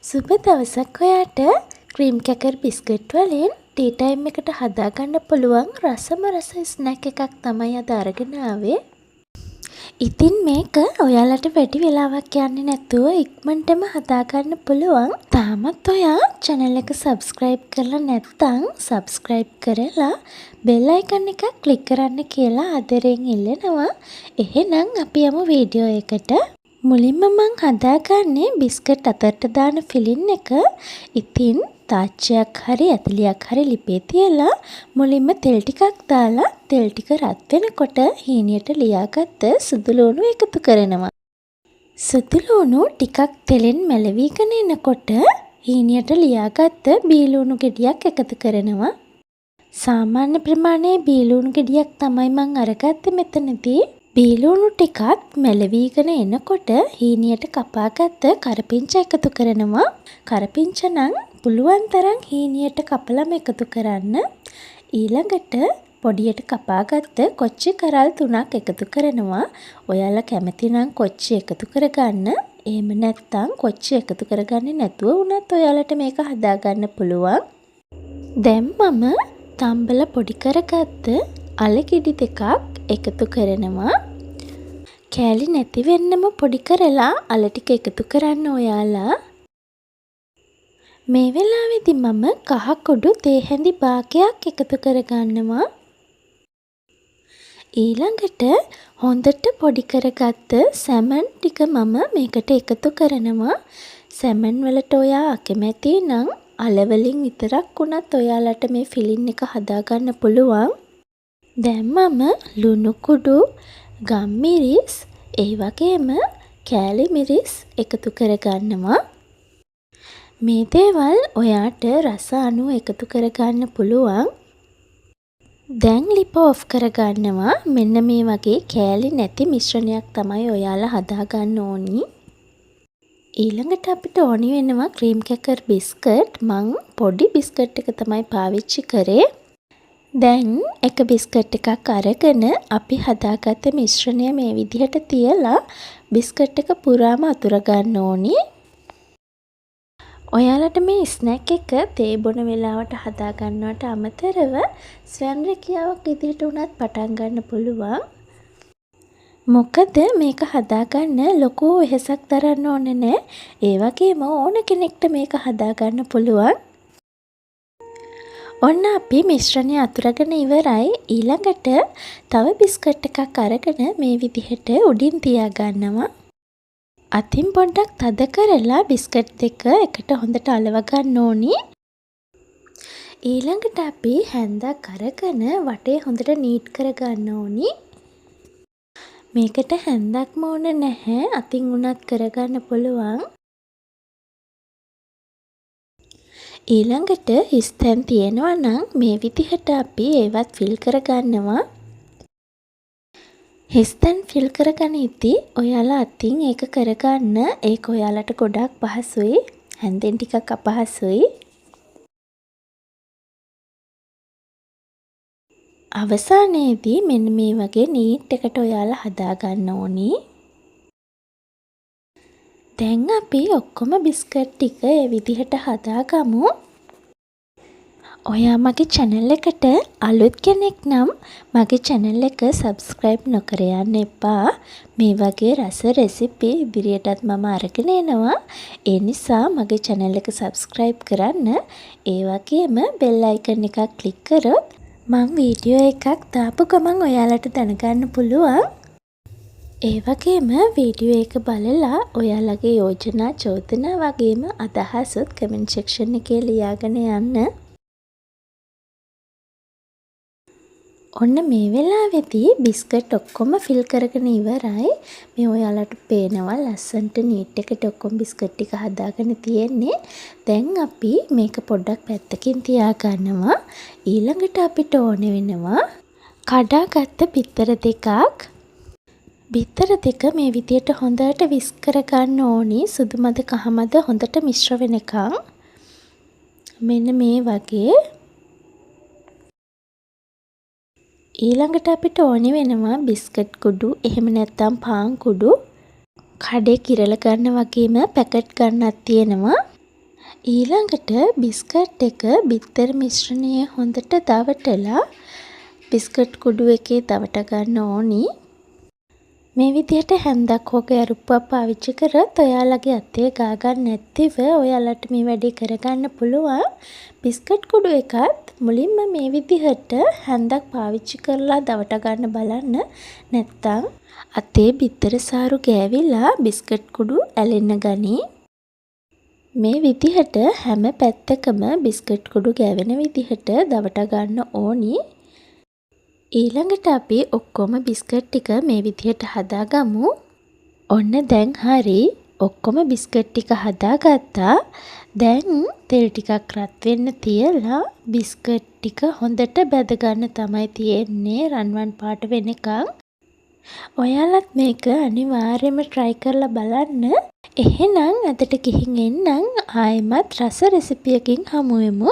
සුබ දවසක් ඔයාට. ක්‍රීම් ක්‍රැකර් බිස්කට් වලින් ටී ටයිම් එකට හදාගන්න පුළුවන් රසම රස ස්නැක් එකක් තමයි අද අරගෙන ආවේ. ඉතින් මේක ඔයාලට වැඩි වෙලාවක් යන්නේ නැතුව ඉක්මනටම හදාගන්න පුළුවන්. තාමත් ඔයා චැනල් එක සබ්ස්ක්‍රයිබ් කරලා නැත්නම් සබ්ස්ක්‍රයිබ් කරලා බෙල් අයිකන් එකක් ක්ලික් කරන්න කියලා ආදරයෙන් ඉල්ලනවා. එහෙනම් අපි යමු වීඩියෝ එකට. මුලින්ම මං හදාගන්නේ බිස්කට් අතරට දාන ෆිලින් එක. ඉතින් තාච්චයක් හරි ඇතිලියක් හරි ලිපේ තියලා මුලින්ම තෙල් ටිකක් දාලා තෙල් ටික රත් වෙනකොට හීනියට ලියාගත්ත සුදු ලූණු එකතු කරනවා. සුදු ලූණු ටිකක් තෙලෙන් මැලවීගෙන එනකොට හීනියට ලියාගත්ත බීලූණු ගෙඩියක් එකතු කරනවා. සාමාන්‍ය ප්‍රමාණයේ බීලූණු ගෙඩියක් තමයි මං අරගත්තේ මෙතනදී. බීලූණු ටිකත් මැලවීගෙන එනකොට හීනියට කපාගත්ත කරපිංච එකතු කරනවා. කරපිංච නම් පුළුවන් තරම් හීනියට කපලම එකතු කරන්න. ඊළඟට පොඩියට කපාගත්ත කොච්චි කරල් 3ක් එකතු කරනවා. ඔයාලා කැමති නම් කොච්චි එකතු කරගන්න. එහෙම නැත්නම් කොච්චි එකතු කරගන්නේ නැතුව වුණත් ඔයාලට මේක හදාගන්න පුළුවන්. දැන් මම තම්බල පොඩි කරගත්ත අල ගෙඩි 2ක් එකතු කරනවා. කෑලි නැති වෙන්නම පොඩි කරලා අල ටික එකතු කරන්න ඔයාලා. මේ වෙලාවේදී මම කහ කුඩු තේ හැඳි භාගයක් එකතු කරගන්නවා. ඊළඟට හොඳට පොඩි කරගත්ත සැමන් ටික මම මේකට එකතු කරනවා. සැමන් වලට ඔයා අකමැති නම් අල වලින් විතරක් වුණත් ඔයාලට මේ ෆිලින් එක හදාගන්න පුළුවන්. දැන් මම ලුණු කුඩු, ගම්මිරිස්, ඒ වගේම කෑලි මිරිස් එකතු කරගන්නවා. මේ දේවල් ඔයාට රස අනුව එකතු කරගන්න පුළුවන්. දැන් ලිප ඔෆ් කරගන්නවා. මෙන්න මේ වගේ කෑලි නැති මිශ්‍රණයක් තමයි ඔයාලා හදාගන්න ඕනි. ඊළඟට අපිට ඕනි වෙනවා ක්‍රීම් ක්‍රැකර් බිස්කට්. මං පොඩි බිස්කට් එක තමයි පාවිච්චි කරේ. දැන් එක බිස්කට් එකක් අරගෙන අපි හදාගත්ත මිශ්‍රණය මේ විදිහට තියලා බිස්කට් එක පුරාම අතුරගන්න ඕනි. ඔයාලට මේ ස්නැක් එක තේ බොන වෙලාවට හදාගන්නවට අමතරව ස්වයං රැකියාවක් විදිහට වුණත් පටන් ගන්න පුළුවන්. මොකද මේක හදාගන්න ලොකු වෙහෙසක් දරන්න ඕන නෑ. ඒ වගේම ඕන කෙනෙක්ට මේක හදාගන්න පුළුවන්. ඔන්න අපි මිශ්‍රණය අතුරගෙන ඉවරයි. ඊළඟට තව බිස්කට් එකක් අරගෙන මේ විදිහට උඩින් තියාගන්නවා. අතින් පොඩ්ඩක් තද කරලා බිස්කට් දෙක එකට හොඳට අලව ගන්න ඕනි. ඊළඟට අපි හැන්දක් අරගෙන වටේ හොඳට නීට් කරගන්න ඕනි. මේකට හැන්දක්ම ඕන නැහැ. අතින් වුණත් කරගන්න පුළුවන්. ඊළඟට හිස් තැන් තියෙනවා නම් මේ විදිහට අපි ඒවත් ෆිල් කරගන්නවා. හිස් තැන් ෆිල් කරගනිද්දි ඔයාලා අතින් ඒක කරගන්න. ඒක ඔයාලට ගොඩක් පහසුයි. හැන්දෙන් ටිකක් අපහසුයි. අවසානයේදී මෙන්න මේ වගේ නීට් එකට ඔයාලා හදාගන්න ඕනි. දැන් අපි ඔක්කොම බිස්කට් ටික ඒ විදිහට හදාගමු. ඔයා මගේ චැනල් එකට අලුත් කෙනෙක් නම් මගේ චැනල් එක සබ්ස්ක්‍රයිබ් නොකර යන්න එපා. මේ වගේ රස රෙසිපි ඉදිරියටත් මම අරගෙන එනවා. ඒ නිසා මගේ චැනල් එක සබ්ස්ක්‍රයිබ් කරන්න. ඒ වගේම බෙල් අයිකන් එකක් ක්ලික් කරොත් මං වීඩියෝ එකක් දාපු ගමන් ඔයාලට දැනගන්න පුළුවන්. ඒ වගේම වීඩියෝ එක බලලා ඔයාලගේ යෝජනා චෝදනා වගේම අදහසුත් කමෙන්ට් සෙක්ෂන් එකේ ලියාගෙන යන්න. ඔන්න මේ වෙලාවේදී බිස්කට් ඔක්කොම ෆිල් කරගෙන ඉවරයි. මේ ඔයාලට පේනවා ලස්සනට නීට් එකට ඔක්කොම බිස්කට් ටික හදාගෙන තියෙන්නේ. දැන් අපි මේක පොඩ්ඩක් පැත්තකින් තියාගන්නවා. ඊළඟට අපිට ඕන වෙනවා කඩාගත්ත බිත්තර දෙකක්. බිත්තර දෙක මේ විදියට හොඳට විස්ක් කරගන්න ඕනි. සුදු මද කහ මද හොඳට මිශ්‍ර වෙනකන්. මෙන්න මේ වගේ. ඊළඟට අපිට ඕනි වෙනවා බිස්කට් කුඩු එහෙම නැත්නම් පාන් කුඩු. කඩේ කිරල ගන්න වගේම පැකට් ගන්නත් තියෙනවා. ඊළඟට බිස්කට් එක බිත්තර මිශ්‍රණයේ හොඳට දවටලා බිස්කට් කුඩු එකේ දවටා ගන්න ඕනි. මේ විදිහට හැන්දක් හෝ ගෑරුප්පුවක් පාවිච්චි කරොත් ඔයාලගේ අතේ ගා ගන්න නැතිව ඔයාලට මේ වැඩේ කරගන්න පුළුවන්. බිස්කට් කුඩු එකත් මුලින්ම මේ විදිහට හැන්දක් පාවිච්චි කරලා දවටා ගන්න බලන්න. නැත්තම් අතේ බිත්තර සාරු ගෑවිලා බිස්කට් කුඩු ඇලෙන්න ගනී. මේ විදිහට හැම පැත්තකම බිස්කට් කුඩු ගෑවෙන විදිහට දවටා ගන්න ඕනි. ඊළඟට අපි ඔක්කොම බිස්කට් ටික මේ විදිහට හදාගමු. ඔන්න දැන් හරි. ඔක්කොම බිස්කට් ටික හදාගත්තා. දැන් තෙල් ටිකක් රත් වෙන්න තියලා බිස්කට් ටික හොඳට බැද ගන්න තමයි තියෙන්නේ රන්වන් පාට වෙනකන්. ඔයාලත් මේක අනිවාර්යයෙන්ම ට්‍රයි කරලා බලන්න. එහෙනම් අදට ගිහින් එන්නම්. ආයෙමත් රස රෙසිපියකින් හමු වෙමු.